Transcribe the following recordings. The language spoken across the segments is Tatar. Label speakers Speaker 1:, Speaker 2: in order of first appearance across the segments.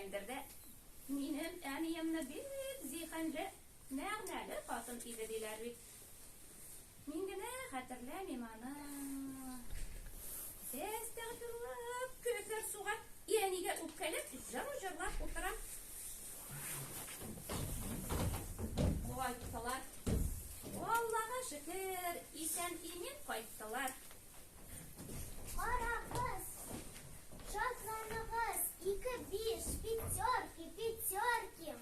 Speaker 1: Сөйләгәндер дә. Минем әниемне бик зиһенле, мәгънәле хатын иде диләр бит. Мин генә хәтерләмим аны. Әстәгъфирулла, көфер суга, әнигә үпкәләп, җыру җырлап утырам. Кайттылар. Аллага шөкер, исән-имин кайттылар.
Speaker 2: Карагыз, шатланыгыз, ике биш, пятерки, пятерки.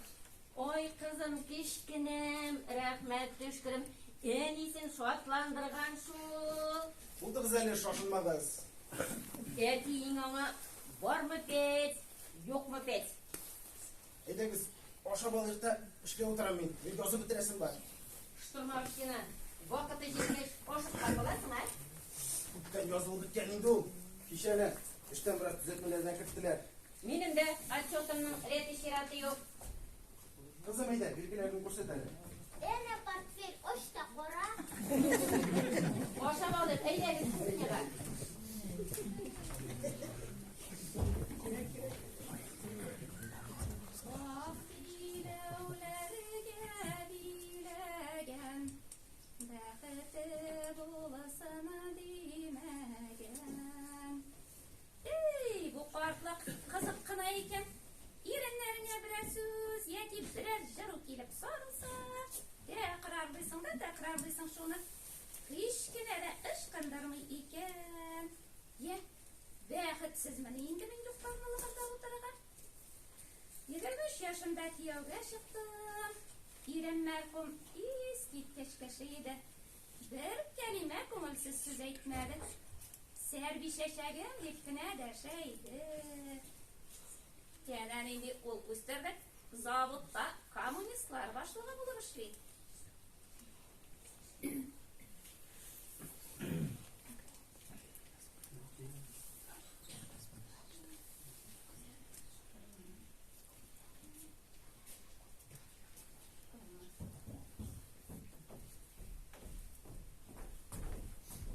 Speaker 3: Ой, кызым, кечкенәм, рәхмәт төшкерем, әнисен шатландырган шул.
Speaker 4: Булдыгыз әле, шашынмагыз.
Speaker 3: Әтиең аңа бармы пять, юкмы пять.
Speaker 4: Әйдәгез, ашап алыйк та, эшкә утырам мин. Мин язып бетерәсем бар.
Speaker 3: Штурмовщина, вакыты җиткәч, ашыккан буласың, ә?
Speaker 4: Күптән язылып беткән инде ул. Кичә әнә эштән бераз төзәтмәләр дә керттеләр.
Speaker 3: Минем дә отчетымның рәте-чираты юк.
Speaker 4: Кызым, әйдә, билгеләрен күрсәт әле.
Speaker 2: Әнә портфель, ач та кара.
Speaker 3: Ашап алыйк, әйдәгез кухняга.
Speaker 1: Ак биләүләргә биләгән, бәхете булсын димәгән. Эй, бу картлык кызык кына икән. Иреннәреңә берәр сүз яки берәр җыру килеп сарылса, тәкрарлыйсың да тәкрарлыйсың шуны. Һич кенә дә ычкындырмый икән. Йә, бәхетсезмени инде мин юктан лыгырдап утырырга? 23 яшемдә кияүгә чыктым. Ирем мәрхүм искиткеч кеше иде. Бер кәлимә күңелсез сүз әйтмәде. Сәрби чәчәгем дип кенә дәшә иде. Әнә нинди ул үстердек. Заводта коммунистлар башлыгы булып эшли.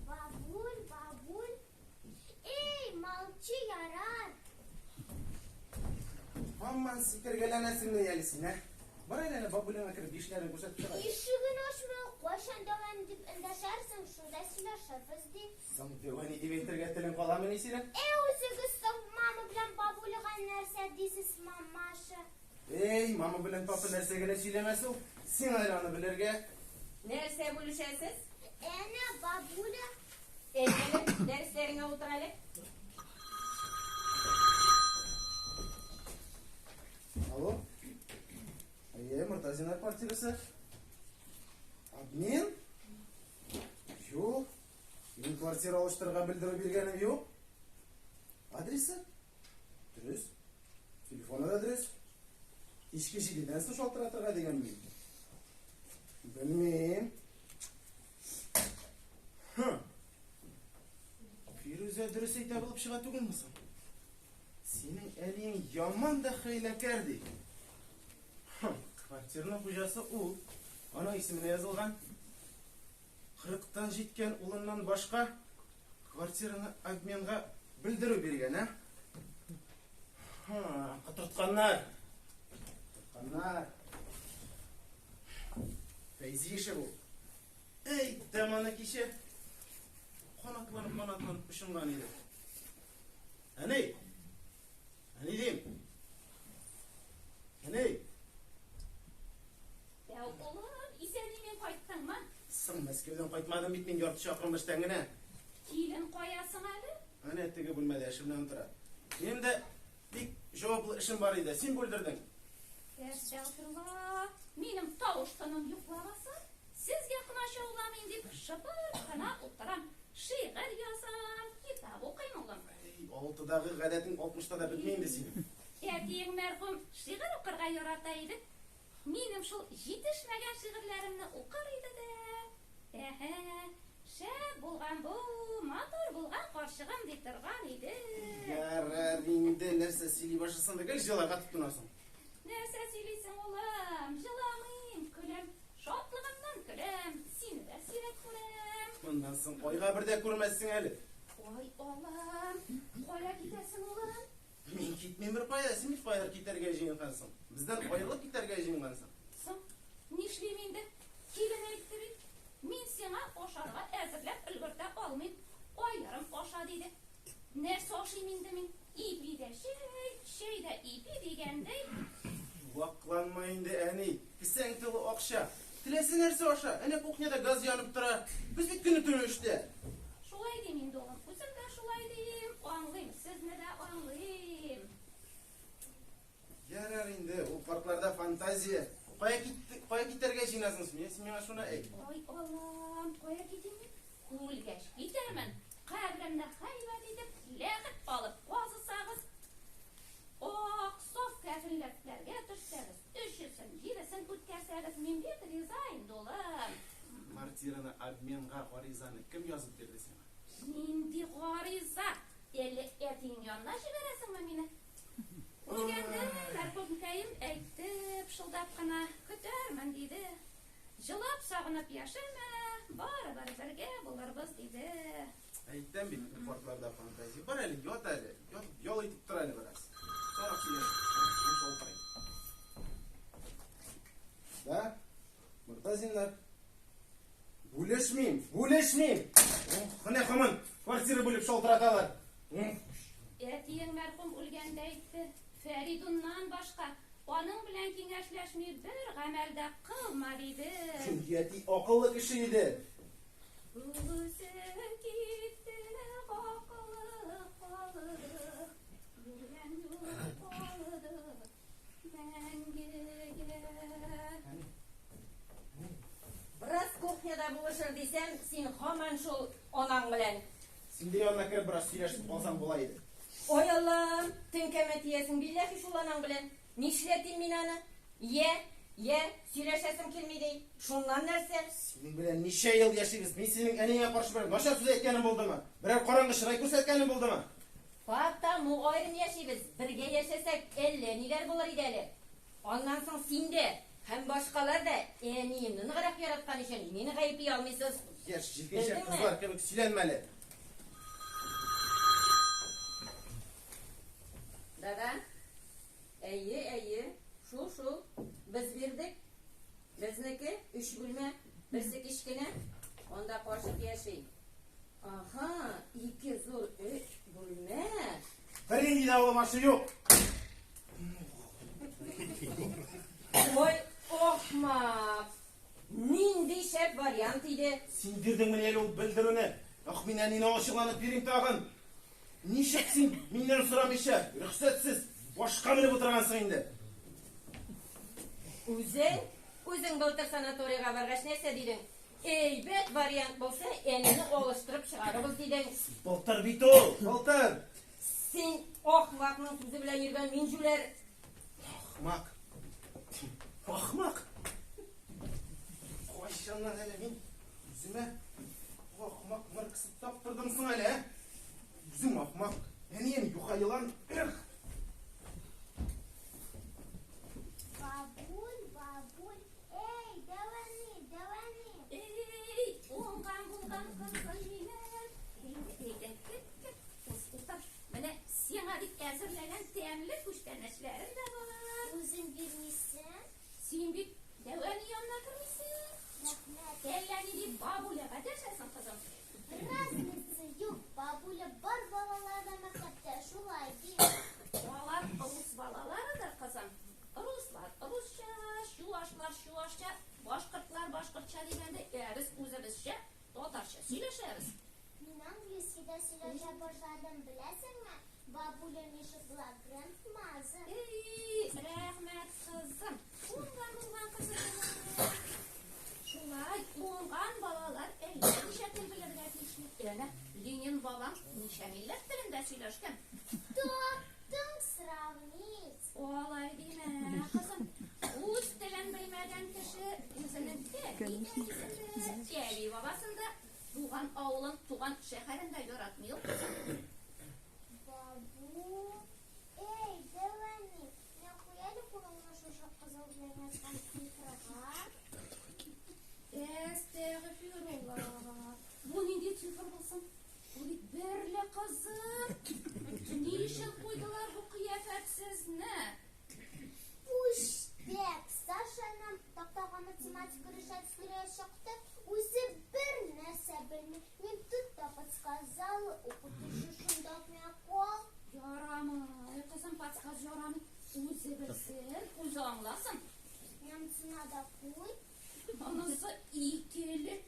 Speaker 2: Бабуль, бабуль. Эй, молчи, ярар.
Speaker 4: Һаман сикергәләнәсеңме әле син, ә? Бар әле әнә бабулеңа кереп бишләрен күрсәтеп чыгар.
Speaker 2: Ишеген ачмый, кайчан дәвам дип эндәшәрсең, шунда сөйләшербез, ди.
Speaker 4: Соң дәвани дип әйтергә телең каламыни синең?
Speaker 2: Ә үзегез соң мама белән бабуляга нәрсә дисез, мамаша?
Speaker 4: Эй, мама белән папа нәрсә генә сөйләмәс ул. Сиңа әле аны белергә.
Speaker 3: Нәрсә бүлешәсез?
Speaker 2: Әнә бабуля.
Speaker 3: Әйт әле, дәресләреңә утыр әле.
Speaker 4: Алло. Әйе, Мортазиннар квартирасы. Обмен? Юк. Мин квартира алыштырырга белдерү биргәнем юк. Адресы? Дөрес. Телефоны да дөрес. Кичке җидедән соң шалтыратырга дигән мин. Белмим. Хм. Фирүзә дөрес әйтә булып чыга түгелме соң? Синең әниең яман да хәйләкәр ди. Хм. Квартирның хуҗасы ул. Аның исеменә язылган. Кырыктан җиткән улыннан башка квартираны обменга белдерү биргән, ә? Ха, котыртканнар. Котыртканнар. Фәйзи эше бу. Эй, тәманы кичә канатланып канатланып очынган иде. Әни! Әни дим. Әни!
Speaker 1: Дәү улым, исән-имин кайттыңмы?
Speaker 4: Соң, Мәскәүдән кайтмадым бит мин, ярты чакрым эштән генә.
Speaker 1: Килен кая соң әле?
Speaker 4: Әнә теге бүлмәдә эше белән утыра. Минем дә бик җаваплы эшем бар иде, син бүлдердең.
Speaker 1: Әстәгъфирулла, минем тавыш-тыным юк лабаса. Сезгә комачауламыйм дип шыпырт кына утырам. Шигырь язам, китап укыйм, улым.
Speaker 4: Әй, алтыдагы гадәтең алтмышта да бетми инде синең.
Speaker 1: Әтиең мәрхүм шигырь укырга ярата иде. Минем шул җитешмәгән шигырьләремне укыр иде дә, Әһә, шәп булган бу, матур булган карчыгым, ди торган иде.
Speaker 4: Ярар инде, нәрсә сөйли башласаң да гел җыларга тотынасың.
Speaker 1: Нәрсә сөйлисең, улым? Җыламыйм, көләм. Шатлыгымнан көләм, сине дә сирәк күрәм.
Speaker 4: Моннан соң айга бер дә күрмәссең әле.
Speaker 1: Ай, Аллам, кая китәсең, улым?
Speaker 4: Мин китмим беркая, син бит каядыр китәргә җыенгансың. Бездән аерылып китәргә җыенгансың.
Speaker 1: Соң, нишлим инде? Килен әйтте бит. Мин сиңа ашарга әзерләп өлгертә алмыйм. Аерым аша, диде. Нәрсә ашыйм инде мин? Ипи дә чәй, чәй дә ипи дигәндәй.
Speaker 4: Вакланма инде, әни. Кесәң тулы акча. Теләсә нәрсә аша. Әнә кухняда газ янып тора. Без бит көне-төне эштә.
Speaker 1: Шулай дим инде, улым. Үзем дә шулай дим. Аңлыйм, сезне дә аңлыйм.
Speaker 4: Ярар инде, ул картларда фантазия. Кая китте, кая китәргә җыенасың син? Син миңа шуны әйт.
Speaker 1: Ай, Аллам, кая китим мин? Үлгәч китәрмен. Каберемне һәйбәт итеп ләхет алып казысагыз, ак саф кәфенлекләргә төшсәгез, өчесен, җидесен үткәрсәгез, мин бик риза инде, улым.
Speaker 4: Квартираны обменга гаризаны кем язып бирде сиңа?
Speaker 1: Нинди гариза? Әллә әтиең янына җибәрәсеңме мине? Үлгәндә мәрхүмкәем әйтте, пышылдап кына, көтәрмен, диде. Җылап сагынып яшәмә, барыбер бергә булырбыз, диде.
Speaker 4: Әйтәм бит, ул картларда фантазия. Бар әле, ят әле. Ятып ял итеп тор әле бераз. Соңрак сөйләшербез. Мин шалтырыйм. Да? Мортазиннар. Бүлешмим, бүлешмим! Менә һаман квартира бүлеп шалтыраталар.
Speaker 1: Әтиең мәрхүм үлгәндә әйтте, Фәридуннан башка аның белән киңәшләшми бер гамәл дә кылма, диде.
Speaker 4: Чөнки әти акыллы кеше иде.
Speaker 1: Үзе китте, акылы калды, йөргән юл калды мәңгегә.
Speaker 3: Бераз кухняда булышыр дисәм, син һаман шул анаң белән.
Speaker 4: Син дә янына кереп бераз сөйләшеп калсаң була иде.
Speaker 3: Ой, Аллам, теңкәмә тиясең, билләһи шул анаң белән. Нишләтим мин аны? Йә, йә, сөйләшәсем килми ди. Шуннан нәрсә?
Speaker 4: Синең белән ничә ел яшибез, мин синең әниеңә каршы берәр начар сүз әйткәнем булдымы? Берәр караңгы чырай күрсәткәнем булдымы?
Speaker 3: Потому аерым яшибез, бергә яшәсәк, әллә ниләр булыр иде әле. Аннан соң син дә һәм башкалар да әниемне ныграк яраткан өчен мине гаепли алмыйсыз.
Speaker 4: Яшь җилкенчәк
Speaker 3: Белдеңме?
Speaker 4: кызлар кебек сөйләнмә әле.
Speaker 3: Да-да. Әйе, әйе. Шул, шул. Без бирдек. Безнеке өч бүлмә, берсе кечкенә, анда карчык яши. Аһа, ике зур өч бүлмә.
Speaker 4: Бернинди дә алмашы юк.
Speaker 3: Ой, ахмак! Нинди шәп вариант иде.
Speaker 4: Син бирдеңмени әле ул белдерүне? Ах, мин әнине ачуланып йөрим тагын. Ничек син миннән сорамыйча, рөхсәтсез башка менеп утыргансың инде?
Speaker 3: Үзең, үзең былтыр санаторийга баргач нәрсә дидең? Әйбәт вариант булса, әнине алыштырып чыгарыбыз дидең.
Speaker 4: Былтыр бит ул, былтыр.
Speaker 3: Син ахмакның сүзе белән йөргән мин җүләр.
Speaker 4: Ахмак. Ахмак. Кайчаннан әле мин үземә ахмак маркасы таптырдым соң әле, ә? Үзем ахмак. Әнием юха елан. Эх!
Speaker 2: Бабуль, бабуль, Эй, дәү әни, дәү әни!
Speaker 1: Эй, уңган булган кызым минем. Әйдә, әйдә, кер, кер, уз, утыр. Менә сиңа дип әзерләгән тәмле күчтәнәчләрем дә бар.
Speaker 2: Үзең бирмисең?
Speaker 1: Син бит дәү әни янына кермисең.
Speaker 2: Рәхмәт.
Speaker 1: Әллә ни дип бабуляга дәшәсең, кызым.
Speaker 2: Разница юк, бабуля бар балалар да мәктәптә шулай ди.
Speaker 1: Алар рус балаларыдыр, кызым. Руслар русча, чуашлар чуашча, башкортлар башкортча дигәндәй, ә без үзебезчә татарча сөйләшәбез.
Speaker 2: Мин английскийда сөйләшә башладым, беләсеңме? Бабуля Миша была грандмазер.
Speaker 1: Эй, рәхмәт, кызым. Уңган булган кызым. Шулай, уңган балалар әллә ничә тел белергә тиешле. Әнә, Ленин бабаң ничә милләт телендә сөйләшкән.
Speaker 2: Таптың сравнить.
Speaker 1: Алай димә, кызым. Үз телен белмәгән кеше үзенең әти-әнисен дә, әби-бабасын да, туган авылын, туган шәһәрен дә яратмый ул, кызым.
Speaker 2: Бабу, эй, дәү әни, менә куй әле кулыңны шушы кызыл белән язган цифрага.
Speaker 1: Әстәгъфирулла. Бу нинди цифр булсын? Бу бит берле, кызым. Ни өчен куйдылар бу кыяфәтне?
Speaker 2: Математика рушасы чыкты, үзе бер нәрсә белми. Мин тут та подсказала, укытучы шунда ук миңа кул.
Speaker 1: Ярамый, кызым, подсказ ярамый. Үзе белсен, үзе аңласын.
Speaker 2: Немцына да куй.
Speaker 1: Монысы икеле.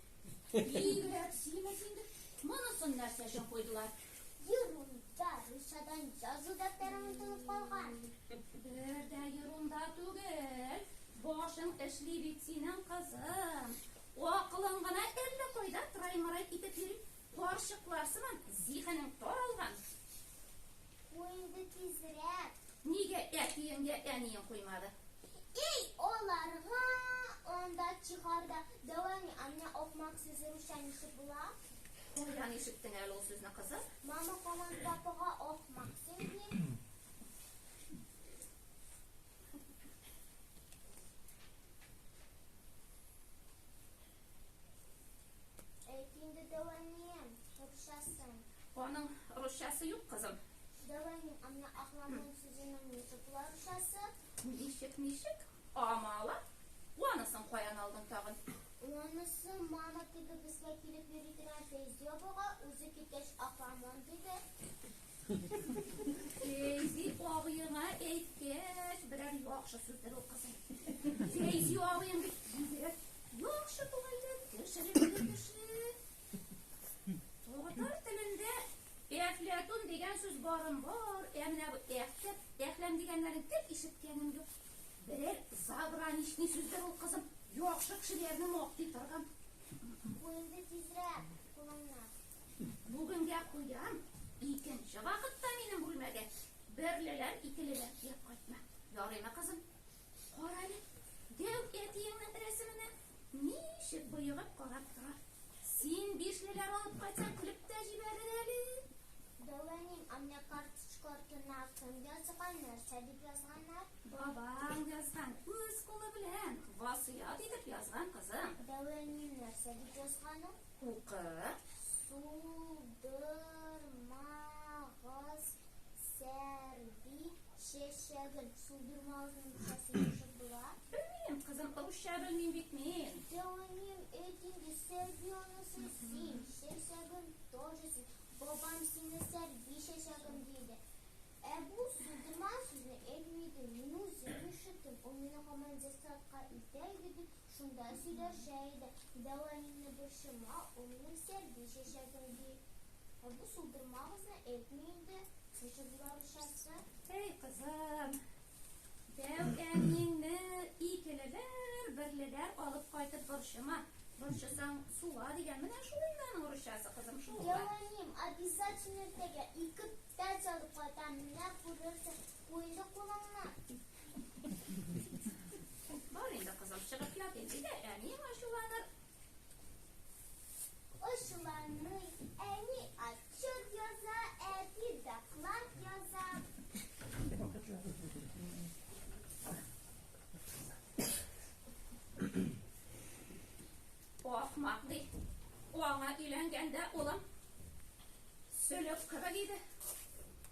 Speaker 1: Бигрәк симез инде. Монысын нәрсә өчен куйдылар?
Speaker 2: Ерунда, русчадан язу дәфтәре онытылып калган.
Speaker 1: Бер дә ерунда түгел. Башың эшли бит синең, кызым. Акылың гына әллә кайда трай-мырай китеп йөри. Карчыклар сыман зиһенең таралган.
Speaker 2: Куй инде тизрәк.
Speaker 1: Нигә әтиең я әниең куймады?
Speaker 2: Эй, аларга анда чыгарда. Дәү әни, ә менә ахмак сүзе русча ничек була?
Speaker 1: Кайдан ишеттең әле ул сүзне, кызым?
Speaker 2: Мама һаман папага ахмак син ди. Әйт инде, дәү әнием, русчасын.
Speaker 1: Аның русчасы юк, кызым.
Speaker 2: Дәү әни, ә менә ахламон сүзенең ничек була русчасы?
Speaker 1: Ничек, ничек? Амала? Анысын каян алдың тагын?
Speaker 2: Анысы мама теге безгә килеп йөри торган Фәйзи абыйга үзе киткәч ахламон диде.
Speaker 1: Фәйзи абыеңа әйткәч, берәр яхшы сүздер ул, кызым. Фәйзи абыең бит бигрәк яхшы күңелле, кешелекле кеше. Татар телендә әфләтун дигән сүз барым бар, ә менә бу әхтәп, әхләм дигәннәрен тел ишеткәнем юк. Берәр заграничный сүздер ул, кызым. Яхшы кешеләрне мактый торган.
Speaker 2: Куй инде тизрәк кулыңны.
Speaker 1: Бүгенгә куям. Икенче вакытта минем бүлмәгә берлеләр, икелеләр төяп кайтма. Ярыймы, кызым? Кара әле, дәү әтиеңнең рәсеменә ничек боегып карап тора. Син бишлеләр алып кайтсаң, көлеп тә җибәрер әле.
Speaker 2: Дәү әнием, ә менә карточка артына кем язган, нәрсә дип язганнар?
Speaker 1: Бабаң язган, үз кулы белән, васыять итеп язган, кызым.
Speaker 2: Дәү әнием, нәрсә дип язган ул?
Speaker 1: Укы.
Speaker 2: Сулдырмагыз сәрби чәчәген. Сулдырмагызның русчасы ничек була?
Speaker 1: Белмим, кызым, русча белмим бит мин.
Speaker 2: Дәү әнием, әйт инде, сәрби анысы син, чәчәген тоже син. Бабам сине сәрби чәчәгем диде. Ә бу сулдырма сүзне әйтми иде. Мин үзем ишеттем. Ул мине һаман детсадка илтә иде бит, шунда сөйләшә иде. Дәү әниемне борчыма, ул минем сәрби чәчәгем ди. Ә бу сулдырмагызны әйтми инде. Ничек була русчасы?
Speaker 1: Эй, кызым, дәү әниеңне икелеләр, берлеләр алып кайтып борчыма. Борчысаң, сула дигән. Менә шул инде аның русчасы, кызым, шул.
Speaker 2: Дәү әнием, обязательно иртәгә ике пять алып кайтам. Менә күрерсең. Куй инде кулыңны.
Speaker 1: Бар инде, кызым, чыгып ят инде. Дә әниең ачуланыр.
Speaker 2: Ачуланмый. Әни отчет яза, әти доклад яза.
Speaker 1: Ахмак ди. Аңа өйләнгәндә улым сөлек кебек иде.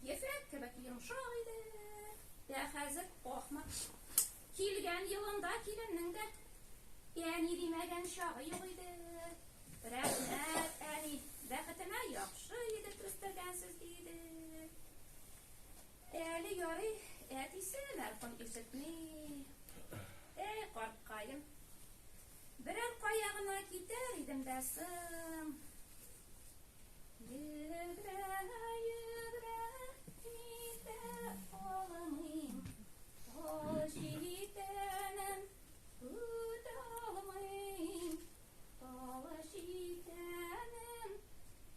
Speaker 1: Ефәк кебек йомшак иде. Ә хәзер ахмак. Килгән елында киленнең дә әни димәгән чагы юк иде. Рәхмәт, әни, бәхетемә яхшы егет үстергәнсез диде. Әле ярый, әтисе мәрхүм ишетми. Эй, карткаем. Берәр кая гына китәр идем дә соң. Йөгерә, йөгерә, китә алмыйм. Тал читәнен үтә алмыйм. Тал читәнен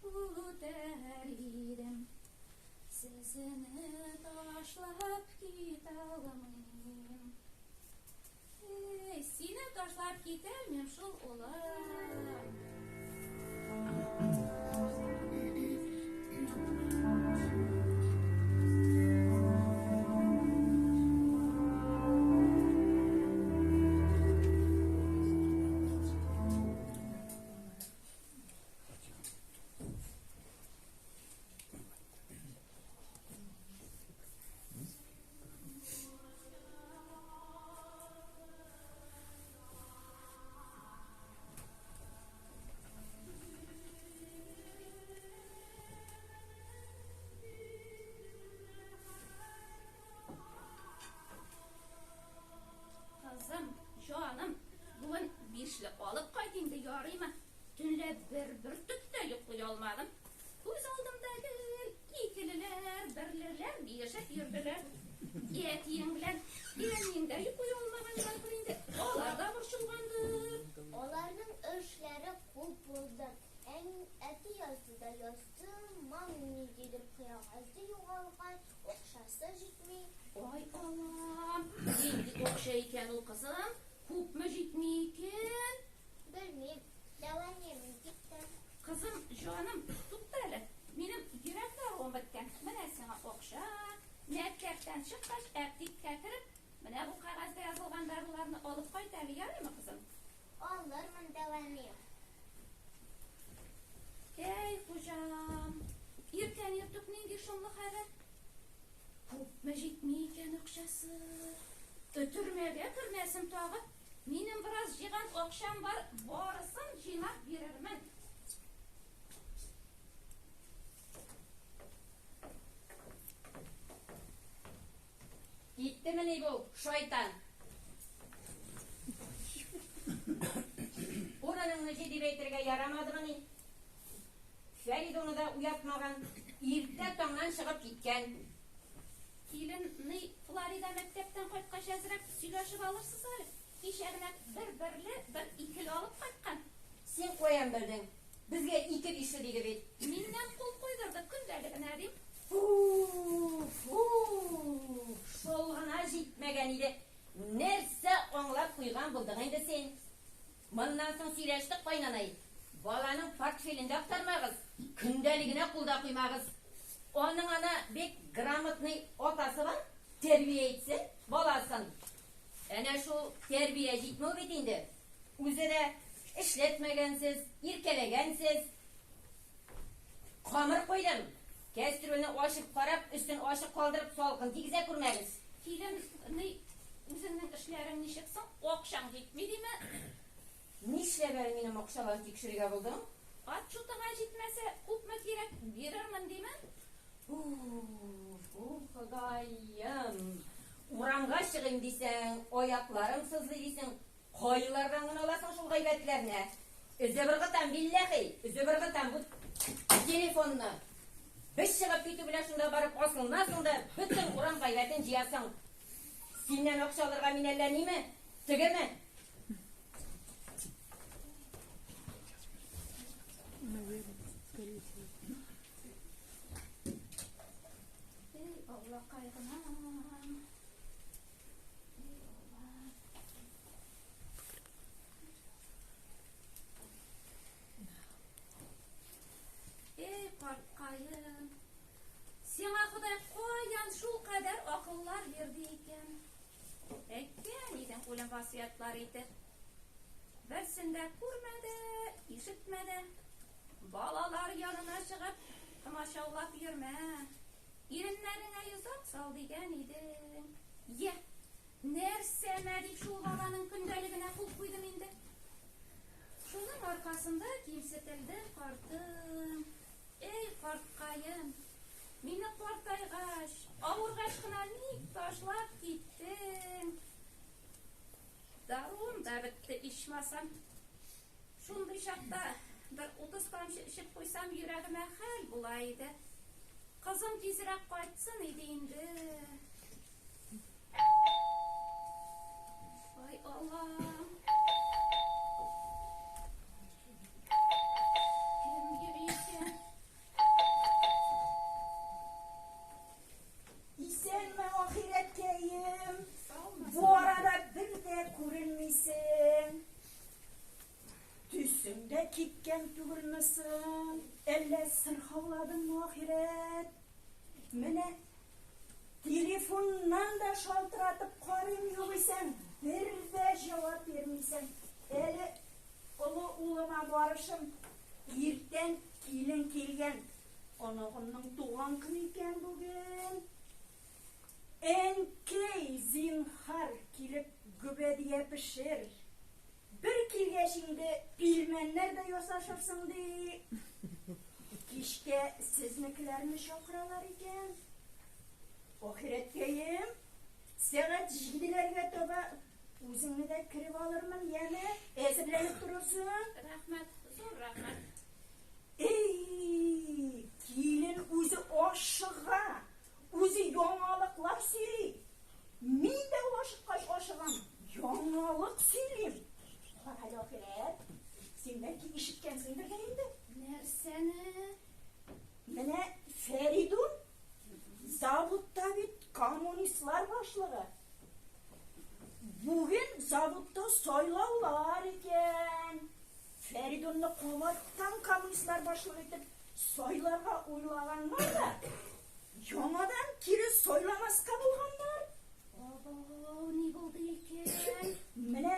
Speaker 1: үтәр идем. Сезне ташлап китә алмыйм. Эй, сине ташлап китә алмыйм шул, улым. Алып кайт инде, ярыймы? Төнлә бер бөртек тә йоклый алмадым. Күз алдымда гел икелеләр, берлеләр биешеп йөрделәр. Әтиең белән әниең дә йоклый алмаганнардыр инде. Алар да борчылгандыр.
Speaker 2: Аларның эшләре күп булды. Әти язды да язды, мам ниндидер кәгазе югалган, акчасы җитми.
Speaker 1: Ай Аллам, нинди акча икән ул, кызым? Күпме җитми икән?
Speaker 2: Белмим, дәвамим дип тә.
Speaker 1: Кызым, җаным, тукта әле. Минем йөрәк даруым беткән. Менә сиңа акча. Мәктәптән чыккач, әптиккә кереп, менә бу кәгазьдә язылган даруларны алып кайт әле, ярыймы, кызым?
Speaker 2: Алырмын, дәвамим.
Speaker 1: Әй, хуҗам, иртән иртүк нинди шомлы хәбәр. Күпме җитми икән акчасы? Өтермәгә кермәсен тагы. Минем бераз җыйган акчам бар, барысын җыйнап бирермен.
Speaker 3: Киттемени бу шайтан? Урыныңны җый дип әйтергә ярамадымыни? Фәридуны да уятмаган, иртә таңнан чыгып киткән.
Speaker 1: Килен, ни, Флорида мәктәптән кайткач әзрәк сөйләшеп алырсыз әле. Кичә генә бер берле, бер икеле алып кайткан.
Speaker 3: Син каян белдең? Безгә ике бишле диде бит.
Speaker 1: Миннән кул куйдырды, көндәлегенә дим.
Speaker 3: Фу, фу, шул гына җитмәгән иде. Нәрсә аңлап куйган булдың инде син? Моннан соң сөйләштек, кайнанай. Баланың портфелен дә актармагыз, көндәлегенә кул да куймагыз. Аның ана бик грамотный атасы бар, тәрбия итсен баласын. Әнә шул тәрбия җитмәү бит инде. Үзе дә эшләтмәгәнсез, иркәләгәнсез. Камыр куйдым. Кәстрүлне ачып карап, өстен ачык калдырып, салкын тигезә күрмәгез.
Speaker 1: Килен, ни, үзеңнең эшләрең ничек соң? Акчаң җитми диме?
Speaker 3: Нишләп әле минем акчаларны тикшерергә булдың?
Speaker 1: Отчетыңа җитмәсә, күпме кирәк, бирермен диме?
Speaker 3: Уф, Ходаем! Урамга чыгыйм дисәң, аякларым сызлый дисең, Кайлардан гына аласың шул гайбәтләрне? Өзеп ыргытам, билләхи, өзеп ыргытам бу телефонны. Без чыгып китү белән шунда барып асылынасың да, бөтен урам гайбәтен җыясың. Синнән акча алырга мин әллә ниме, тегеме?
Speaker 5: Наверное, скорее всего.
Speaker 1: Эй, Аллакай гынам. Эй, карткаем, сиңа Ходай каян шул кадәр акыллар бирде икән? Әйткән идең үлем васыятлар итеп. Берсен дә күрмәде, ишетмәде. Балалар янына чыгып, комачаулап йөрмә. Иреннәреңә йозак сал дигән идең. Йә, нәрсәмә дип шул баланың көндәлегенә кул куйдым инде. Шуның аркасында кимсетелде картым. Эй, карткаем, мине картайгач, авыргач кына ник ташлап киттең? Даруым да бетте ичмасам. Шундый чакта бер 30 тамчы эчеп куйсам, йөрәгемә хәл була иде. Кызым тизрәк кайтсын иде инде. Ай, Аллам. Кем йөри икән?
Speaker 6: Исәнме, ахирәткәем. Бу арада бер дә күренмисең. Төсең дә киткән түгелме соң? Әллә сырхауладыңмы, ахирәт? Менә телефоннан да шалтыратып карыйм югыйсәң, бер дә җавап бирмисең. Әле олы улыма барышым, иртән килен килгән. Оныгымның туган көне икән бүген. Әнкәй, зинһар, килеп гөбәдия пешер. Бер килгәч инде пилмәннәр дә ясашырсың, ди. Кичкә сезнекеләрне чакыралар икән. Ахирәткәем, сәгать җиделәргә таба Үзеңне дә кереп алырмын, яме, әзерләнеп торырсың.
Speaker 1: Рәхмәт, зур рәхмәт.
Speaker 6: Эй, килен үзе ашыга, үзе яңалыклар сөйли. Мин дә ул ашыккач ашыгам, яңалык сөйлим. Карале, ахирәт, син бәлки ишеткәнсеңдер дә инде.
Speaker 1: Нәрсәне?
Speaker 6: Менә Фәридун заводта бит коммунистлар башлыгы. Бүген заводта сайлаулар икән. Фәридунны кабаттан коммунистлар башлыгы итеп сайларга уйлаганнар да, яңадан кире сайламаска булганнар.
Speaker 1: Абау, ни булды икән?
Speaker 6: Менә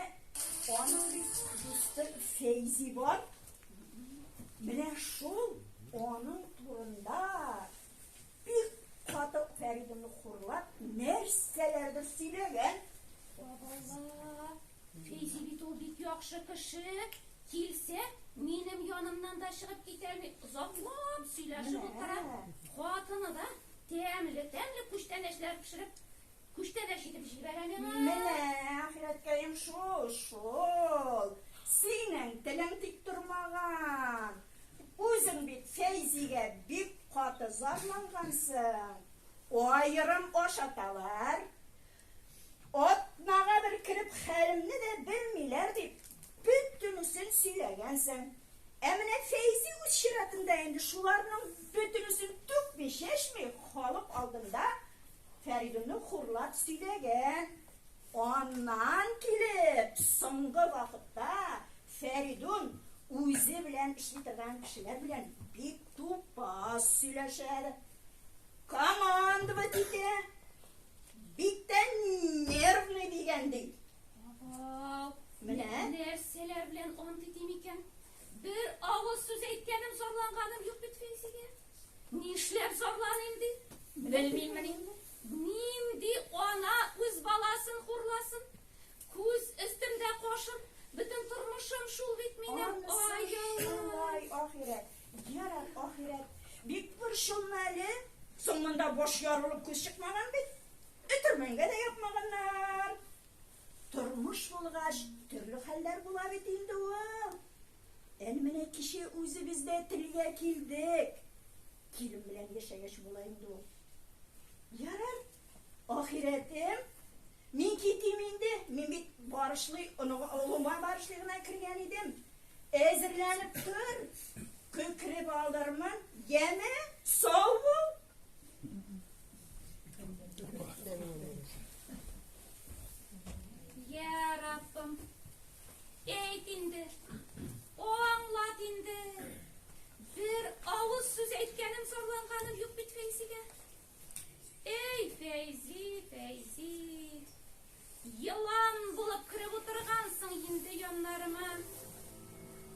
Speaker 6: аның бит дусты Фәйзи бар. Менә шул аның турында бик каты Фәридунны хурлап, нәрсәләрдер сөйләгән.
Speaker 1: Бабала, Фәйзи бит ул бик яхшы кеше. Килсә, минем янымнан да чыгып китәлми, озаклап сөйләшеп утыра. Хатыны да тәмле-тәмле күчтәнәчләр пешереп, күчтәнәч итеп җибәрә миңа.
Speaker 6: Менә, ахирәткәем, шул, шул. Синең телең тик тормаган. Үзең бит Фәйзигә бик каты зарлангансың. Аерым ашаталар. Атнага бер кереп хәлемне дә белмиләр дип, бөтенесен сөйләгәнсең. Ә менә Фәйзи үз чиратында инде шуларның бөтенесен түкми-чәчми халык алдында Фәридунны хурлап сөйләгән. Аннан килеп, соңгы вакытта Фәридун үзе белән эшли торган кешеләр белән бик тупас сөйләшә, командовать итә. Бик тә нервный дигән ди.
Speaker 1: Абау,
Speaker 6: Менә.
Speaker 1: Нәрсәләр белән ант итим икән? Бер авыз сүз әйткәнем, зарланганым юк бит Фәйзигә. Нишләп зарланыйм ди? Белмиммени? Нинди ана үз баласын хурласын? Күз өстемдә кашым, бөтен тормышым шул бит минем.
Speaker 6: Анысы
Speaker 1: Ай-яй.
Speaker 6: шулай, ахирәт. Ярар, ахирәт. Бик борчылма әле. Соң монда баш ярылып күз чыкмаган бит. Өтермәнгә дә япмаганнар. Тормыш булгач, төрле хәлләр була бит инде ул. Әле менә кичә үзебез дә телгә килдек. Килен белән яшәгәч була инде ул. Ярар, ахирәтем, мин китим инде. Мин бит барышлый, олыма барышлый гына кергән идем. Әзерләнеп тор, көкреп алырмын. Яме, сау бул.
Speaker 1: Я Раббым, әйт инде, аңлат инде. Бер авыз сүз әйткәнем, зарланганым юк бит Фәйзигә. Эй, Фәйзи, Фәйзи, елан булып кереп утыргансың инде яннарыма.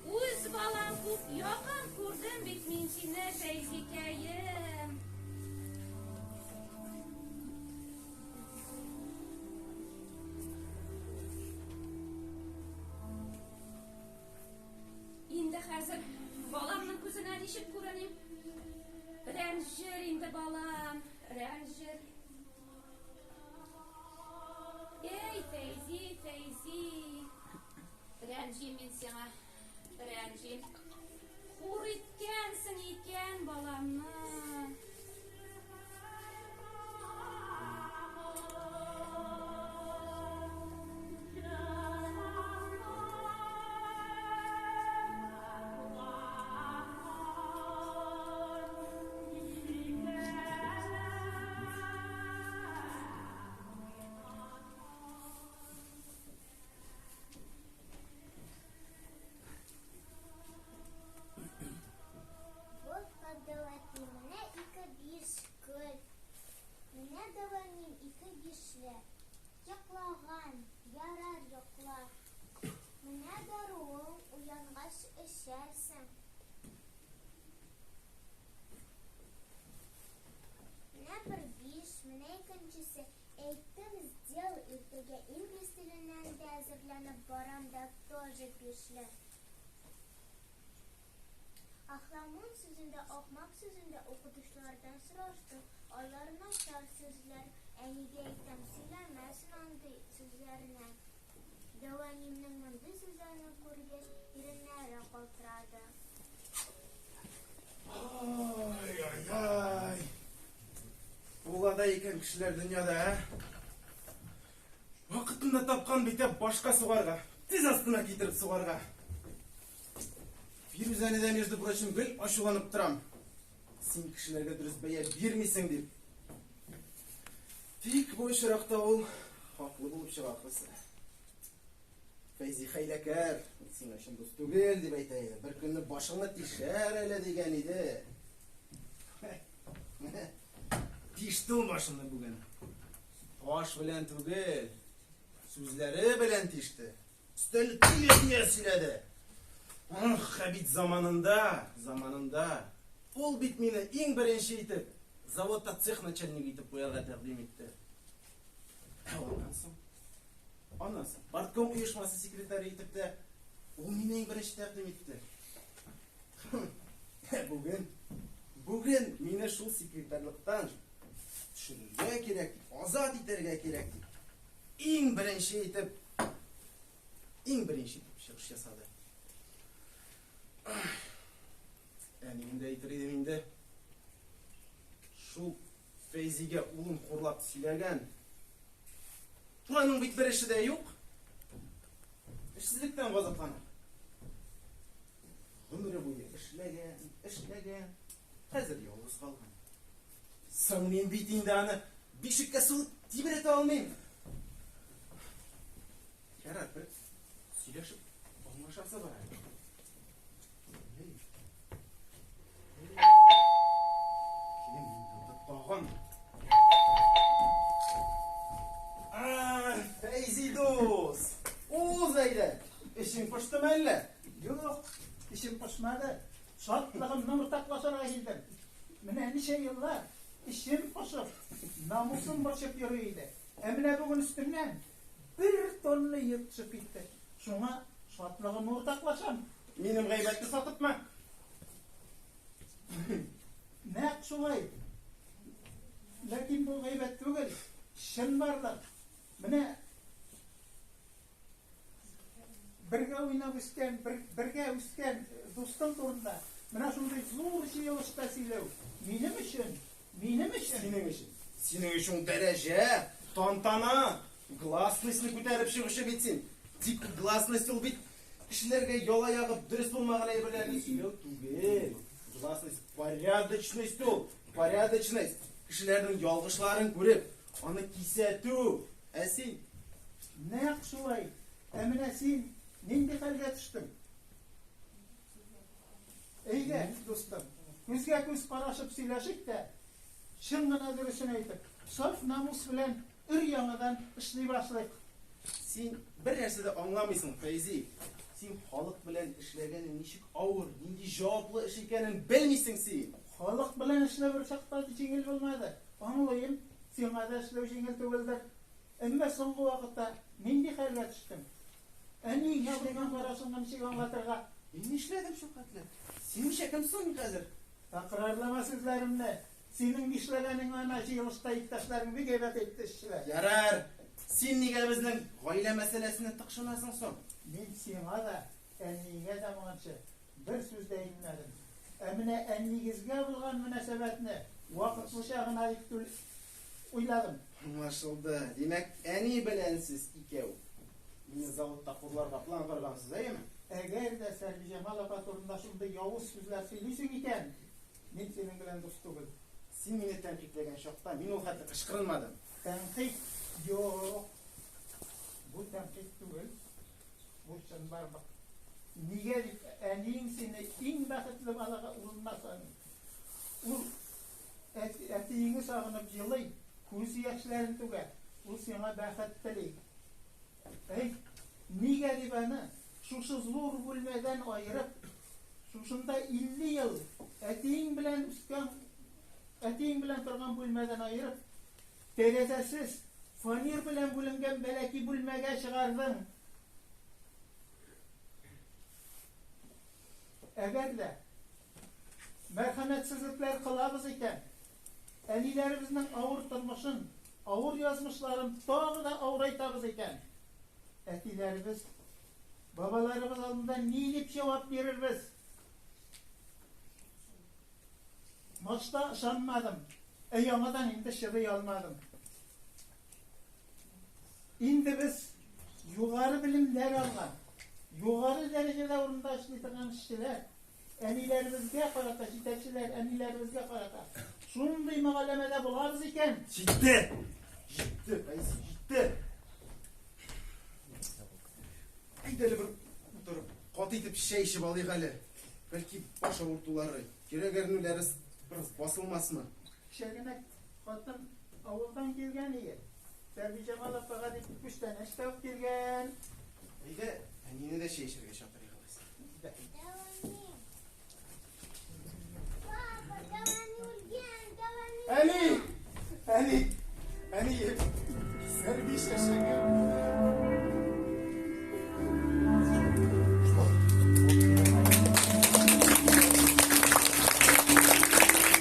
Speaker 1: Үз балам күк якын күрдем бит мин сине, Фәйзикәем. Инде хәзер баламның күзенә ничек күреним? Рәнҗер инде балам, рәнҗер. Эй, Фәйзи, Фәйзи. Рәнҗим мин сиңа, рәнҗим. Хур иткәнсең икән баламны.
Speaker 2: Вот Габделәти, менә ике биш гөл. Менә дәвамим ике бишле. Йоклаган, ярар йокла. Менә даруың, уянгач эчәрсең. Менә бер биш, менә икенчесе. Әйттем, сделал, иртәгә инглиз теленнән дә әзерләнеп барам да тоже бишле. Ахламун сүзендә, ахмак сүзендә укытучылардан сораштым. Алар начар сүзләр. Әнигә әйтәм, сөйләмәсен андый сүзләрне. Дәү әниемнең мондый сүзләрне күргәч, иреннәре калтырады.
Speaker 4: Ай-ай-ай. Була да икән кешеләр дөньяда, ә? Вакытында тапкан бит, ә башка сугарга, тез астына китереп сугарга. Фирүзәне дә, между прочим, гел ачуланып торам. Син кешеләргә дөрес бәя бирмисең дип. Тик бу очракта ул хаклы булып чыга ахрысы. Фәйзи хәйләкәр, ул сиңа чын дус түгел дип әйтә иде. Бер көнне башыңны тишәр әле дигән иде. Тиште ул башымны бүген. Таш белән түгел, сүзләре белән тиште. Өстәлне төя-төя сөйләде. Ах, ә бит заманында, заманында ул бит мине иң беренче итеп заводта цех начальнигы итеп куярга тәкъдим итте. Ә аннан соң? Аннан соң партком оешмасы секретаре итеп тә ул мине иң беренче тәкъдим итте. Ә бүген, бүген мине шул секретарьлыктан төшерергә кирәк, азат итәргә кирәк дип, иң беренче итеп, иң беренче итеп чыгыш ясады. Әнием дә әйтер идем инде. Шул Фәйзигә улын хурлап сөйләгән. Аның бит бер эше дә юк. Эшсезлектән газаплана. Гомере буе эшләгән, эшләгән. Хәзер ялгыз калган. Соң мин бит инде аны бишеккә сугып тибрәтә алмыйм. Ярар, бер сөйләшеп аңлашасы бар әле. Кем инде тагын? Фәйзи дус! Уз әйдә! Эшең поштымы әллә?
Speaker 7: Юк, эшем пошмады. Шатлыгымны уртаклашырга килдем. Менә ничә еллар эчем пошып, намусым борчып йөри иде. Ә менә бүген өстемнән бер тонна йөк төшеп китте. Шуңа шатлыгымны уртаклашам.
Speaker 4: Минем гайбәтне сатыпмы?
Speaker 7: Нәкъ шулай. Ләкин бу гайбәт түгел, чынбарлык. Менә бергә уйнап үскән, бер, бергә үскән дустым турында менә шундый зур җыелышта сөйләү минем өчен, минем өчен.
Speaker 4: Синең өчен. Синең өчен дәрәҗә, тантана, гласностьны күтәреп чыгучы бит син. Тик гласность ул бит кешеләргә яла ягып дөрес булмаган әйберләрне сөйләү түгел. Гласность порядочность ул, порядочность. Кешеләрнең ялгышларын күреп, аны кисәтү. Ә син?
Speaker 7: Нәкъ шулай. Ә менә син нинди хәлгә төштең? Әйдә, дустым, күзгә күз карашып сөйләшик тә, чын гына дөресен әйтеп, саф намус белән өр-яңадан эшли башлыйк.
Speaker 4: Син бер нәрсә дә аңламыйсың, Фәйзи. Син халык белән эшләгәнең ничек авыр, нинди җаваплы эш икәнен белмисең син.
Speaker 7: Халык белән эшләү бер чакта да җиңел булмады. Аңлыйм, сиңа да эшләү җиңел түгелдер. Әмма соңгы вакытта нинди хәлгә төштең? Әниеңә булган карашыңны ничек аңлатырга?
Speaker 4: Мин нишләдем шул хәтле? Синеңчә кем соң мин хәзер?
Speaker 7: Тәкрарлама сүзләремне. Синең нишләгәнеңне ана җыелышта иптәшләрең бик әйбәт әйтте, эшчеләр.
Speaker 4: Ярар, син нигә безнең гаилә мәсьәләсенә тыкшынасың соң?
Speaker 7: Мин сиңа да, әниеңә дә моңарчы Бер сүз дә әйтмәдем. Ә менә әниегезгә булган мөнәсәбәтне вакытлыча гына дип уйладым.
Speaker 4: Аңлашылды. Димәк, әни белән сез икәү мине заводта хурларга план коргансыз, әйеме?
Speaker 7: Әгәр дә Сәрбиҗамал апа турында шундый явыз сүзләр сөйлисең икән, мин синең белән дус түгел.
Speaker 4: Син мине тәнкыйтьләгән чакта мин ул хәтле кычкырынмадым.
Speaker 7: Тәнкыйть? Юк. Бу тәнкыйть түгел. Бу чынбарлык. Нигә дип әниең сине иң бәхетле балага улына саный. Ул әтиеңне сагынып елый, күз яшьләрен түгә. Ул сиңа бәхет тели. Әй, нигә дип аны шушы зур бүлмәдән аерып, шушында 50 ел әтиең белән үскән, әтиең белән торган бүлмәдән аерып, тәрәзәсез, фанер белән бүленгән бәләки бүлмәгә чыгардың. Әгәр дә мәрхәмәтсезлекләр кылабыз икән, әниләребезнең авыр тормышын, авыр язмышларын тагы да авырайтабыз икән, Әтиләребез, бабаларыбыз алдында ни дип җавап бирербез? Башта ышанмадым, ә яңадан инде чыдый алмадым. Инде без югары белемнәр алган, югары дәрәҗәдә урында эшли торган эшчеләр, әниләребезгә карата, җитәкчеләр әниләребезгә карата шундый мөгаләмәдә булабыз икән.
Speaker 4: Җитте! Җитте, Фәиз, җитте! Әйдә әле бер утырып, каты итеп чәй эчеп алыйк әле. Бәлки баш авыртулары, йөрәк әрнүләре бераз басылмасмы?
Speaker 7: Кичә генә хатын авылдан килгән иде. Сәрбиҗамал апага дип күчтәнәч тә алып килгән.
Speaker 4: Әйдә, әнине дә чәй эчәргә чакырыйк.